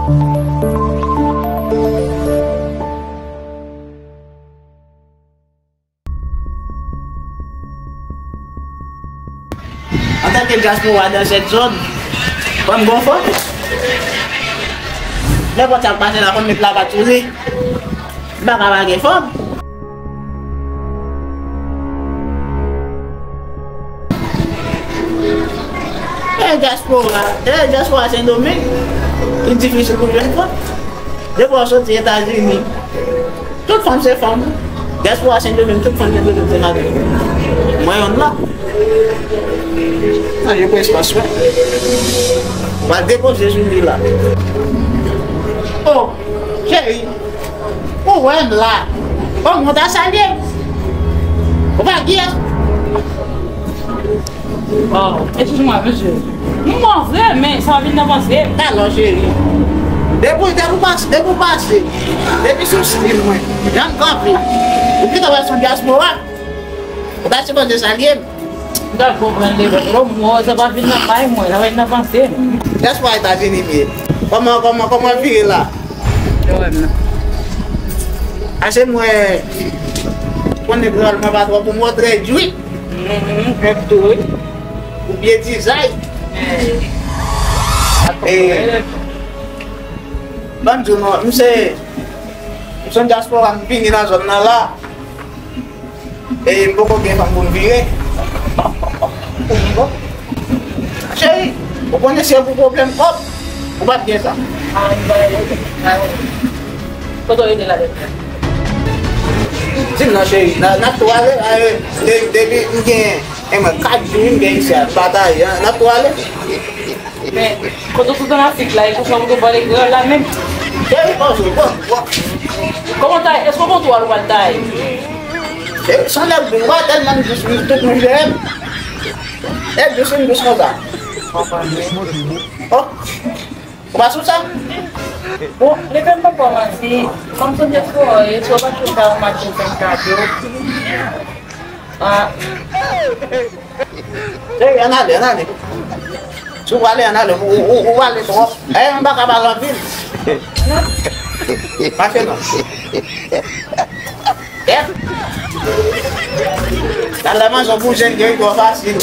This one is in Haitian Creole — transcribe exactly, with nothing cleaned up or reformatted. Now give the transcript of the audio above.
Antanke dyaspora dans cette zone, fò m gon fanm. Nenpòt sa k pase la, fò m met lapat sou li. M pa ka pa gen fanm. E dyaspora, e dyaspora Sendomeng, li difisil pou jwenn fanm. Depi w soti Etazini, tout fanm se fanm. Dyaspora Sendomeng, tout fanm Sendomeng se madanm. Mwen yonn la. Nan je pou espas mwen. Pral depoze sou li la. Oh, cheri. Ou wè m la. Bon, mwen ta salye. Ou pa kiyès? Oh, excuse-moi, monsieur. M bon vre, men sa vin nan panse m. Alò, cheri. Depi, depi w pase, depi w pase. Depi sou stil mwen. Jan m kanpe. Ou pito wè son dyaspora. Ou ta sipoze salye m. M ta konprann li, bro. Mwen, sa pa vin nan may mwen, sa vin nan panse m. Dyaspora Etazini m ye. Kòman, kòman, kòman l vire la? Yo wè m nan. Ase mwen, konnen kreyòl mwen pa twò bon, mwen trè djwi. Mhm, mwen tou, wi. Ou byen dizay. Eh. Eh. Ban m di w non, m se, m se yon dyaspora, m vini nan zòn nan la. E m poko gen fanm pou m vire. Cheri, ou konnen se pou pwoblèm kòb, ou p ap gen sa. Kote w rete la depi? Di m non, cheri, n a, n ap tou ale, ale, de-, depi m gen, e mwen, kat jou m gen isi a, m pa ta ye, n ap tou ale. Men, kote w sot ann Afrik la, e konsa w tou pale kreyòl la menm? Cheri, bonjou, bon, bon. Kòman w ta ye? Èske w konn twal ou pral ta ye? Cheri, se yon nèg dous, ou pa tèlman dous, tout moun jere m. E dous, m dous konsa. Oh, ou pa sou sa? Bon, leve m pa kòmanse. Kòm se dyaspora, e si w pa chita yon maten fè m kado. Ah. Cheri, ann ale, ann ale. Si w prale, ann ale. Ou, ou, ou prale twòp. Dayè, m pa ka pale anpil. Mache non. Yèp. Talè manzè bouzen, gen twò fasil.